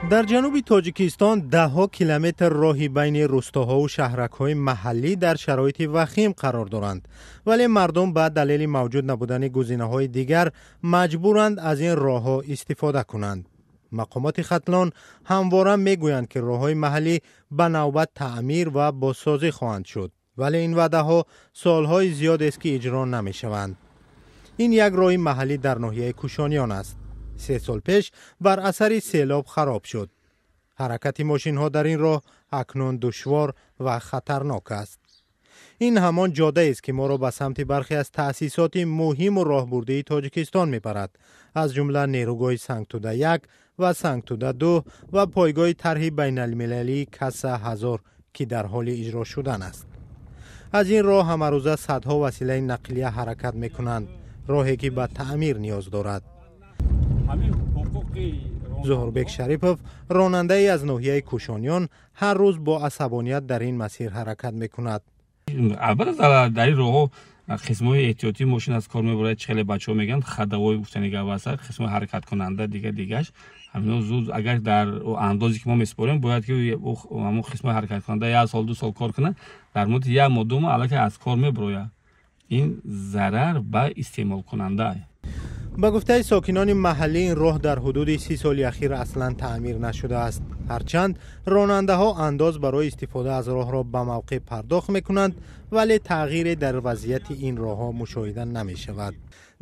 Дар ҷануби Тоҷикистон даҳҳо километр роҳи байни рустоҳову шаҳракҳои маҳаллӣ дар шароити вахим қарор доранд, вале мардум ба далели мавҷуд набудани гузинаҳои дигар маҷбуранд аз ин роҳҳо истифода кунанд. Мақомоти Хатлон ҳамвора мегӯянд, ки роҳҳои маҳаллӣ ба навбат таъмир ва бозсозӣ хоҳанд шуд, вале ин ваъдаҳо солҳои зиёдест, ки иҷро намешаванд. Ин як роҳи маҳаллӣ дар ноҳияи Кӯшониён аст. 3 сол пеш бар асари селоб хароб шуд. Ҳаракати мошинҳо дар ин роҳ акнун душвор ва хатарнок аст. Ин ҳамон ҷодаест, ки моро ба самти бархе аз таъсисоти муҳиму роҳбурдии Тоҷикистон мебарад, аз ҷумла нерӯгоҳи Сангтуда 1 ва Сангтуда 2 ва пойгоҳи тарҳи байналмилалии Каса 1000, ки дар ҳоли иҷро шудан аст. Аз ин роҳ ҳамарӯза садҳо василаи нақлия ҳаракат мекунанд, роҳе ки ба таъмир ниёз дорад. Зуҳурбек Шарипов, ронандаи аз ноҳияи Кӯшониён, ҳар рӯз бо асабоният дар ин масир ҳаракат мекунад. Албатта, дар ин роҳҳо қисмҳои эҳтиётии мошин аз кор мебарад. Чӣ хеле бачаҳо мегӯянд, ходовой гуфтани гап аст, қисмҳои ҳаракаткунанда, дига дигаш ҳамино зуд, агар дар андозе, ки мо месупорем, бояд ки ҳамон қисмҳои ҳаракаткунанда як сол, 2 сол кор кунад, дар муддати як моҳ, 2 моҳ аллакай аз кор мебарояд. Ин зарар ба истеъмолкунанда. Ба гуфтаи сокинони маҳаллӣ, ин роҳ дар ҳудуди 30 соли ахир аслан таъмир нашудааст. Ҳарчанд ронандаҳо андоз барои истифода аз роҳро ба мавқеъ пардохт мекунанд, вале тағйире дар вазъияти ин роҳҳо мушоҳида намешавад.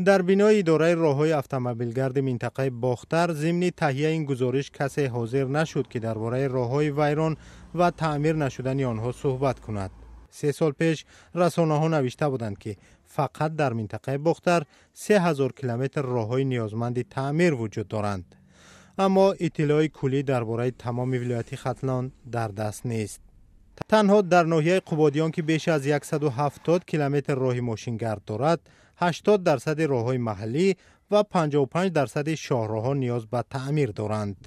Дар бинои идораи роҳҳои автомобилгарди минтақаи Бохтар зимни таҳияи ин гузориш касе ҳозир нашуд, ки дар бораи роҳҳои вайрон ва таъмир нашудани онҳо суҳбат кунад. 3 сол пеш расонаҳо навишта буданд, ки фақат дар минтақаи Бохтар 3000 километр роҳҳои ниёзманди таъмир вуҷуд доранд, аммо иттилои куллӣ дар бораи тамоми вилояти Хатлон дар даст нест. Танҳо дар ноҳияи Қубодиён, ки беш аз 170 километр роҳи мошингард дорад, 80 дарсади роҳҳои маҳаллӣ ва 55 дарсади шоҳроҳҳо ниёз ба таъмир доранд.